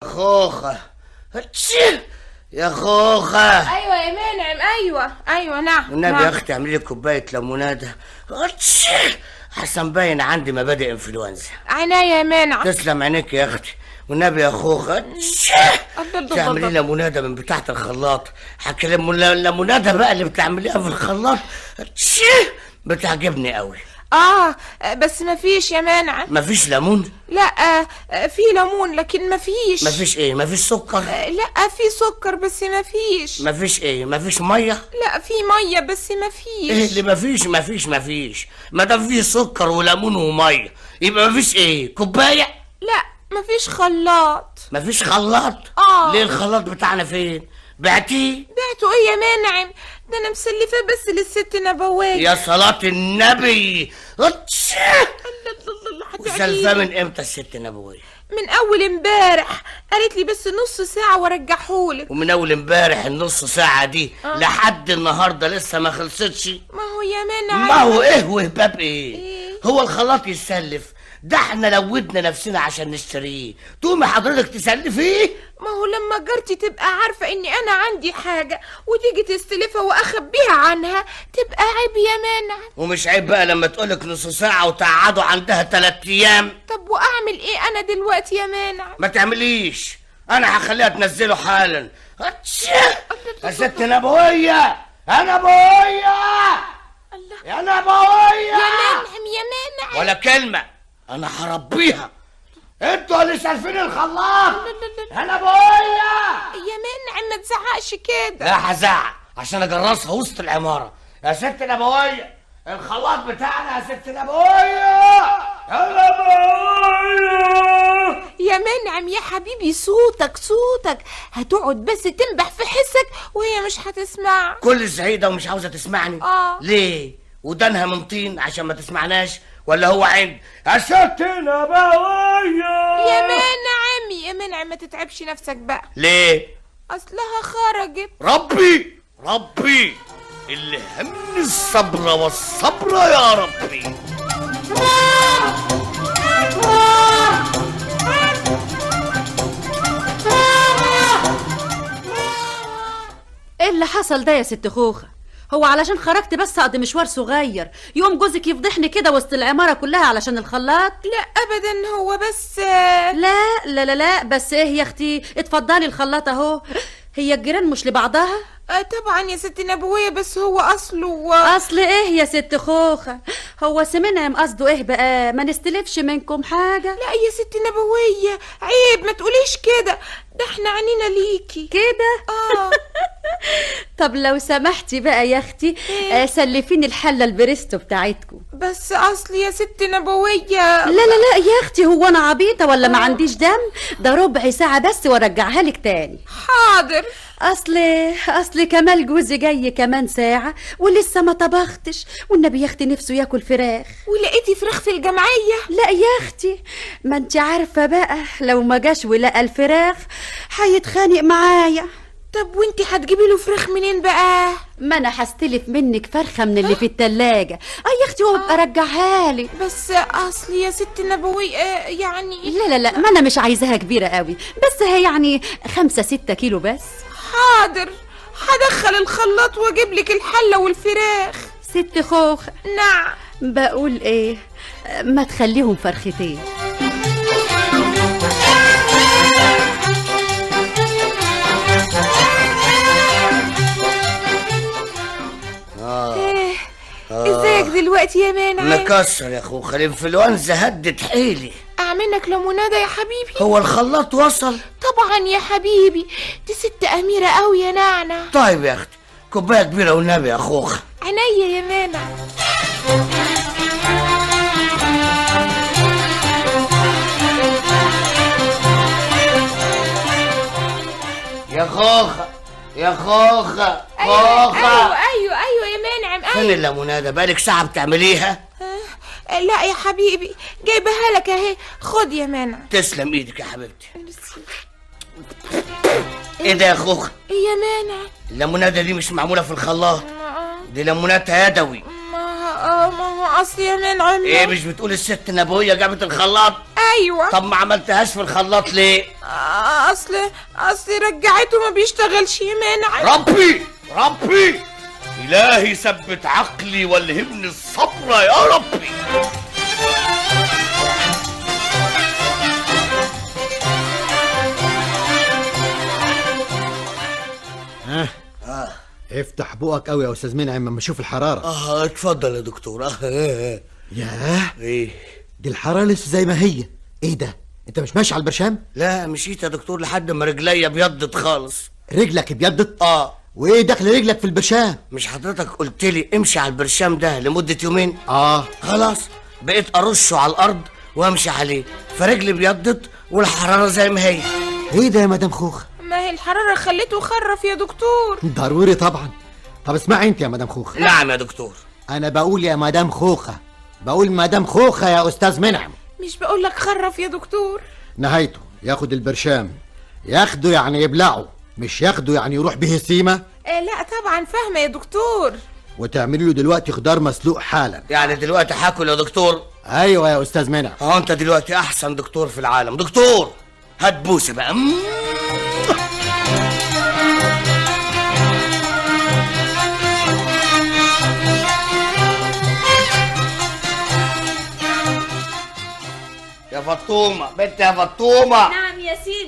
خوخة، يا خوخة. ايوه يا منعم، ايوه ايوه، نعم. والنبي نعم. يا اختي اعملي لي كوباية ليمونادة، حسن باين عندي مبادئ انفلونزا. عينيا يا منعم. تسلم عينيك يا اختي. والنبي يا خوخة تعملي لي ليمونادة من بتاعة الخلاط. حكي الليمونادة بقى اللي بتعمليها في الخلاط بتعجبني قوي. بس مفيش يا منعم. مفيش ليمون؟ لا، في ليمون لكن مفيش. مفيش ايه؟ مفيش سكر؟ لا، في سكر بس مفيش. مفيش ايه؟ مفيش مية؟ لا، في مية بس مفيش. ايه اللي مفيش؟ مفيش مفيش، ما دام في سكر وليمون ومية يبقى مفيش ايه؟ كوباية؟ لا، مفيش خلاط. مفيش خلاط؟ ليه الخلاط بتاعنا فين؟ بعتيه؟ بعته ايه يا منعم؟ ده انا مسلفاه بس للست نبوية. يا صلاة النبي. وسلفاه من امتى الست نبوية؟ من اول امبارح، قالت لي بس نص ساعة وارجعهولك. ومن اول امبارح النص ساعة دي لحد النهاردة لسه ما خلصتش. ما هو يا منعم، ما هو ايه وهباب ايه؟ هو الخلاط يتسلف؟ ده احنا لودنا نفسنا عشان نشتريه، تقومي حضرتك تسلفيه؟ ما هو لما جارتي تبقى عارفة اني انا عندي حاجة وتيجي تستلفها واخبيها عنها تبقى عيب يا منعم. ومش عيب بقى لما تقولك نص ساعة وتقعدوا عندها 3 ايام؟ طب واعمل ايه انا دلوقتي يا منعم؟ ما تعمليش، انا هخليها تنزله حالا. يا ست نبوية، يا نبوية، يا نبوية، يا منعم يا منعم. ولا كلمة، انا هربيها. انتوا اللي سالفين الخلاط. يا نبوية. يا منعم ما تزعقش كده. لا هزعق عشان اجرسها وسط العمارة. يا ست نبوية الخلاط بتاعنا، يا ست نبوية، يا نبوية. يا منعم يا حبيبي، صوتك صوتك هتقعد بس تنبح في حسك وهي مش هتسمع. كل الزعيدة ومش عاوزة تسمعني. ليه؟ ودانها من طين عشان ما تسمعناش ولا هو عند؟ يا ست نبوية. يا منعم يا منعم ما تتعبش نفسك بقى. ليه؟ اصلها خرجت. ربي ربي اللي همني الصبر والصبر يا ربي. ايه اللي حصل ده يا ست خوخة؟ هو علشان خرجت بس اقضي مشوار صغير يوم جوزك يفضحني كده وسط العمارة كلها علشان الخلاط؟ لا ابدا، هو بس لا لا لا لا، بس ايه يا اختي؟ اتفضلي الخلاط اهو. هي الجيران مش لبعضها؟ طبعا يا ست نبوية، بس هو اصله. اصل ايه يا ست خوخة؟ هو سمنعم قصده ايه بقى؟ ما نستلفش منكم حاجة؟ لا يا ست نبوية عيب، ما تقوليش كده، ده احنا عنينا ليكي كده. طب لو سمحتي بقى يا اختي، سلفيني الحلة البريستو بتاعتكم. بس اصلي يا ست نبوية. لا لا لا يا اختي، هو انا عبيطه ولا ما عنديش دم؟ ده ربع ساعة بس وارجعها لك تاني. حاضر. اصل كمال جوزي جاي كمان ساعة ولسه ما طبختش، والنبي يا اختي نفسه ياكل فراخ. ولقيتي فراخ في الجمعية؟ لا يا اختي، ما انت عارفه بقى لو ما جاش ولقى الفراخ هيتخانق معايا. طب وانتي هتجيبي له فراخ منين بقى؟ ما انا هستلف منك فرخة من اللي في التلاجة. يا اختي وابقى ارجعها لك. بس اصلي يا ست نبوية يعني. لا لا لا، ما انا مش عايزاها كبيرة قوي، بس هي يعني 5-6 كيلو بس. حاضر، هدخل الخلاط واجيب لك الحلة والفراخ. ست خوخ. نعم. بقول ايه، ما تخليهم فرختين. ازيك دلوقتي يا منعم؟ مكسر يا خوخة، الانفلونزا هدت حيلي. اعملك ليمونادة يا حبيبي. هو الخلاط وصل؟ طبعا يا حبيبي، دي ست اميرة قوي يا نعنع. طيب يا اختي، كوباية كبيرة والنبي يا خوخة. عينيا يا منعم. يا خوخة يا خوخة. أيوة خوخة. أيوة أيوة أيوة يا منعم. أيوة. فين الليمونادة؟ بقالك ساعة بتعمليها؟ لا يا حبيبي، جايبها لك اهي، خد يا منعم. تسلم ايدك يا حبيبتي. ايه ده يا خوخة؟ ايه يا منعم؟ الليمونادة دي مش معمولة في الخلاط، دي ليمونادة يدوي. ما هو اصل يا منعم. ايه مش بتقول الست نبوية جابت الخلاط؟ ايوه. طب ما عملتهاش في الخلاط ليه؟ اصل رجعته ما بيشتغلش يا منعم. ربي ربي الهي ثبت عقلي والهمني الصبر يا ربي. ها افتح بقك قوي يا استاذ منعم اما اشوف الحرارة. اتفضل يا دكتور. ياه، ايه دي الحرارة لسه زي ما هي. ايه ده، انت مش ماشي على البرشام؟ لا مشيت يا دكتور لحد ما رجليا ابيضت خالص. رجلك ابيضت؟ اه. وايه دخل رجلك في البرشام؟ مش حضرتك قلت لي امشي على البرشام ده لمدة يومين؟ اه. خلاص بقيت ارشه على الارض وامشي عليه، فرجلي ابيضت والحرارة زي ما هي. ايه ده يا مدام خوخه؟ ما هي الحرارة خليته خرف يا دكتور. ضروري طبعا. طب اسمعي انت يا مدام خوخه. نعم يا دكتور. انا بقول يا مدام خوخه، بقول مدام خوخه يا استاذ منعم. مش بقول لك خرف يا دكتور؟ نهايته ياخد البرشام، ياخده يعني يبلعه، مش ياخده يعني يروح به السيمه. لا طبعا فاهمه يا دكتور. وتعملي له دلوقتي خضار مسلوق حالا. يعني دلوقتي هاكل يا دكتور؟ ايوه يا استاذ منعم. اه انت دلوقتي احسن دكتور في العالم. دكتور هات بوسه بقى. يا فطومه، بنت يا فطومه. نعم يا سيدي.